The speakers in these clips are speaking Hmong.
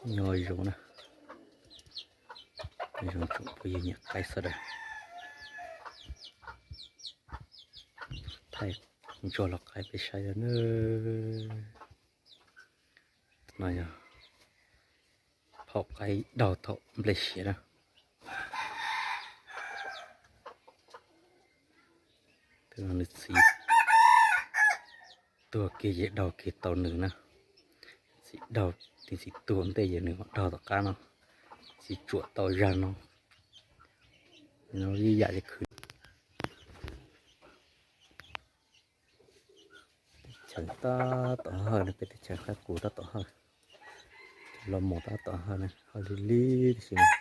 Nyob zoo na, nyob zoo tsoom phooj ywg niam qaib sawv daws. Thaij ntsuag los qaib peb saib na. No yog phauj qaib daug thaum nplej siav na. Nws txiv tuag kiag ces daug kiag tau nws na. Txiv daug, nws txiv tuag ntej ces nws ho daug tom qab no, txiv tsuam tau zag no. No ib yam li khwv. Teb chaws tab tom hawj no, peb teb chaws Qab Kus tab tom hawj. Los mus tab tom hawj na, hawj lig lig tiam sis mas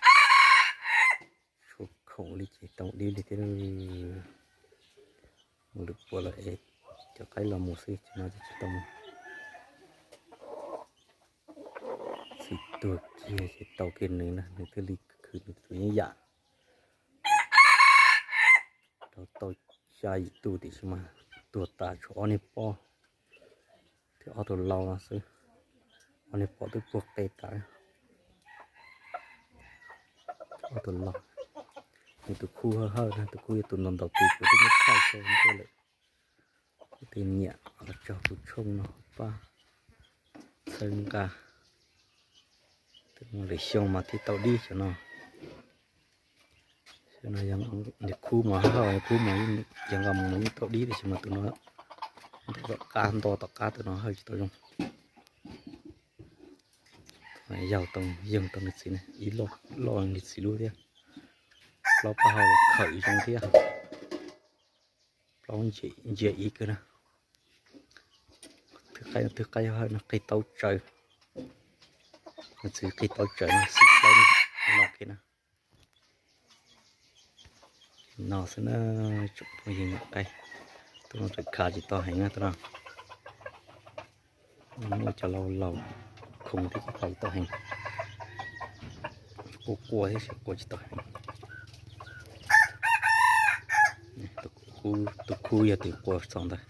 tshuav khoom li ces tau dib li thiab. Mus lwm puas los es cov qaib los mus xwb, cov no ces tsis tau mus. Txiv tuag kiag ces tau kiag nws na, nws thiaj li khwv nws tus yeeb yam. Rau tau xya yim tus tiam sis mas tuag tas tshuav ob niag poj thiab ob tug lau no xwb. Ob niag poj twb puag qe tas. Ob tug lau, nws tus khub hawj hawj na, tus khub yog tus ntaus ntaus tus kuv twb muab thaij rau ntuj lawm. Kuv tus niam los tso kuv tshooj no pab txhawb nqa. Twb muaj lwm xyoo mas thiaj tau dib cov no. Xyoo no yog nws khub mas hawj hawj, nws khub mas yeej nqa mus mas yeej tau dib tiam sis mas tus no nto tom qab, nto tom qab tus no hawj tsis tau zoo. Yog tau yeeg tau nws txiv na, ib loj nws txiv lub thiab. Plaub pab hau los khawm zoo thiab. Plaub ntsia ib kawg na. Twb qaib, twb qaib hawj no qig tau tsawv. Nws txiv qig tau tsawv no xim plaub no kiag na. No xwb na, tsoom phooj ywg niam qaib, tus no tseem khav tsis tau heev na tus no. Muaj cov laus laus khoov thiab ces khav tsis tau heev. Quaj quaj thiab ces quaj tsis tau heev. Tus khub yog tus quaj txog ntawd.